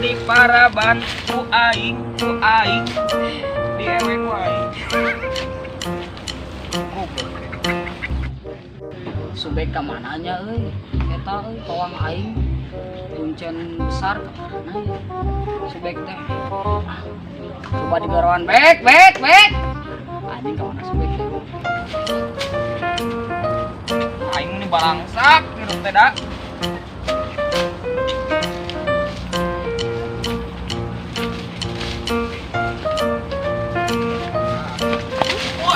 Di paraban ku aing, ku aing. Di ewe ku aing. Goblok. Subek ka mananya euy? Eta euy pawang aing. Kuncen besar ka mana ya? Subek teh. Ah, coba digaroan bek bek bek. Anjing ka mana subek teh? Aing ini balangsak hirup teh da.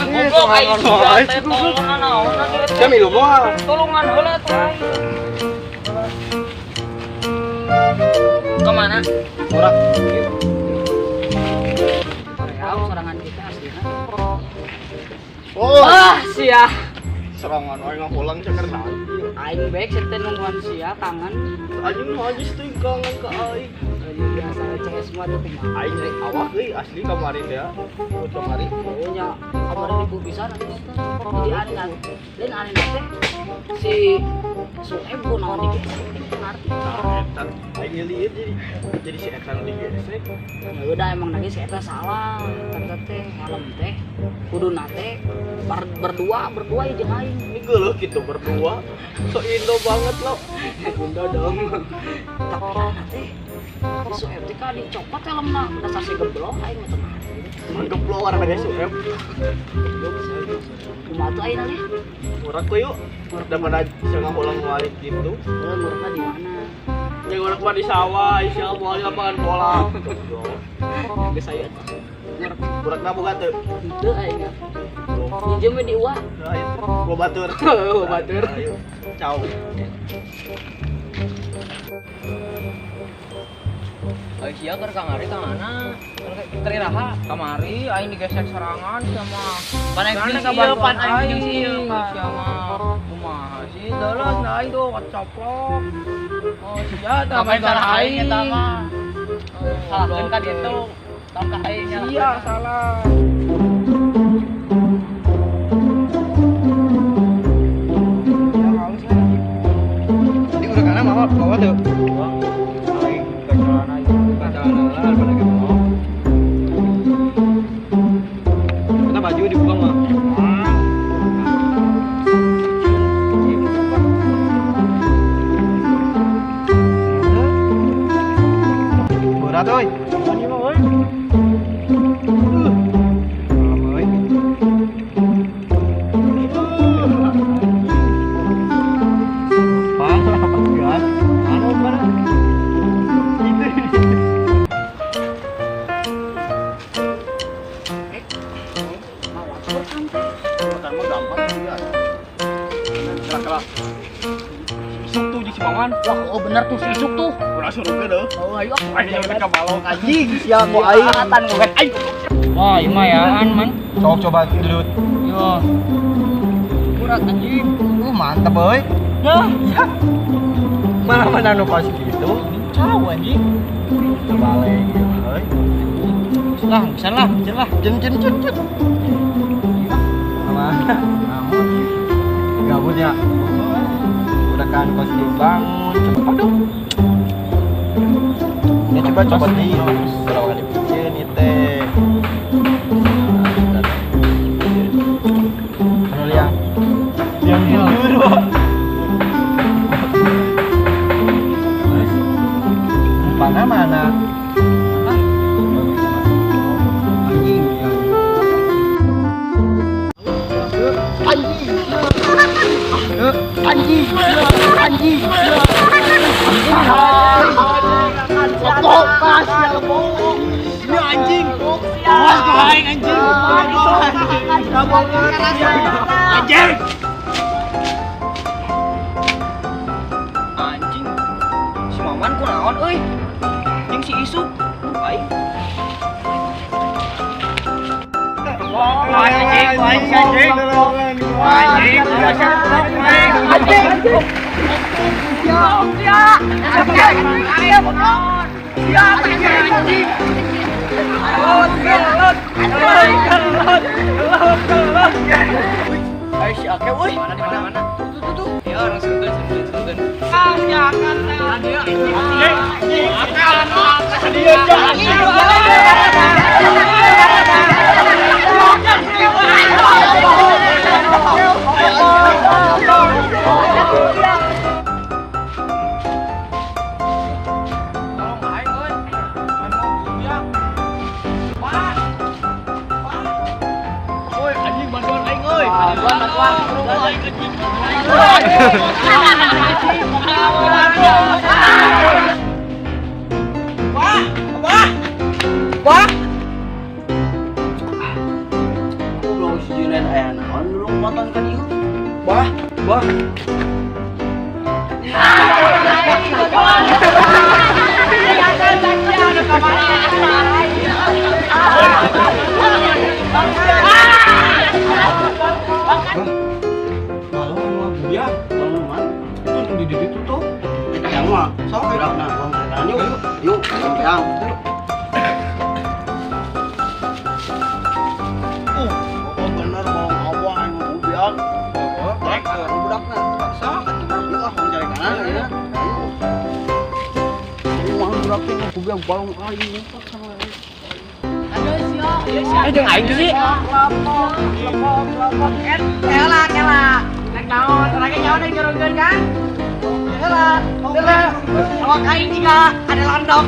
Wah, goblok aing sia teh tolongan naonan ieu teh. Jam ilu moal. Tulungan heula tuh aing. Kemana? Murah. Korea serangan kita aslina. Oh, Ah, sia. serangan aing ngahulang ceker Aing bek sia teh nungguan sia kangen. Anjing nu anjing teh kangen ka aing. Anjing biasa CS mah tuh kumaha. Aing nyeri awak euy asli kamari teh. Buat kamari. Oh nya kamari ribu pisan atuh eta. Jadi aneh lain aneh teh si Sueb ku naon digesek teu ngarti. Nah, eta aing ngelieur jadi si eta nu digesek. Ya udah emang lagi si eta salah. Kata teh helm teh kuduna teh berdua berdua ya jeung aing. Ini geuleuh gitu berdua. So Indo banget lo. Bunda dong. Tapi anak teh si Sueb teh ka dicopot helmna dasar si geblok aing mah teu ngarti. Emang geblok warna dia Sueb. Kumaha tuh aing leh? Murah kok yuk. Daripada bisa ngahulang walik gitu. Heuh murahna di mana? Yang orang mah di sawah, isya moal di lapangan bola. Geus aya tah. Murah Burakna boga teu. henteu aing. Minjem we di uang. Nah, itu. Gua batur. Gua batur. Ayo. Ciao. Aing sia keur kamari ka mana? Keur iraha? Kamari aing digesek serangan sama. Pan aing jeung Soalnya ieu, pan kabantuan aing jeung ieu, aing sia mah. Kumaha sih deuleus nah aing tuh kecoplok. Oh sia tah Ngapain bantuan salah aing eta mah? Oh, Salahkeun ka goblok. ditu. Tong ka aing nyalahkeun. Sia salah. Ini udah kana mama bawa tuh. Aing buka celana ieu, buka celana lah daripada geblok. Kita baju dibuka mah. Berat oi. Ini mah oi. Lama oi. Parah gas. Anu mana? Itu. Mau atur kan teh. Makan mah gampang sih ya. Kelak-kelak. Isuk tuh di si Maman. Wah, oh bener tuh si Isuk tuh. Udah suruh ke deh. Oh, ayo. Aing jangan ke balong anjing. Sia ku aing. Angkatan gue aing. Wah, ieu mah yaan man. Sok coba dulu. Yo. Kurang anjing. Mantep euy. Dah. Ya. Mana-mana nu kos gitu. Cau anjing. Terbalik gitu euy. Lah, bisa lah, bisa lah. Jen jen jen jen. Mana? Gabut ya. Udah kan kos dibangun. Coba aduh. Ini coba coba di. Kalau kan dibikin nih teh. Anu liang. Liang bujur, Pak. Terus mana mana? Anjing yang anjing. Anjing. Anjing. Lepok pas ya lepok. Ya anjing. Awas kau aing anjing. Anjing. Anjing. Si Maman kunaon euy? Jeung si Isuk. Aing. Anjing, anjing. Anjing, anjing. Anjing. Ayo si Ake euy. Mana di mana mana? Tuh tuh tuh. Ya orang surga surga surga. Ah, si Akan. Anjing. Akan. Tolong aing euy. Main mobil ya. Pak. Pak. Woi, anjing bantuan aing euy. Bantuan, bantuan. Aing anjing. Wah. Goblok si Junet aya naon dulu moton ka dieu. Bah, bah. Balong anu buya. Balong man. Itu di ditu tuh. Eta yang mah. Sok, ayo. Gerakna uang cerekan yuk. Yuk, sampeang. Oh, bener balong abah anu buya. Heeh. Rek budakna. Paksa atuh mah. Yuk ah, uang cerekan ya. Ayo. Kumaha budak teh buya balong aing. Eh jeung aing sih. Kela, kela. Nek naon, orangnya nyawa nek nyurungkeun kan? Kela, kela. Awak aing juga ada landok.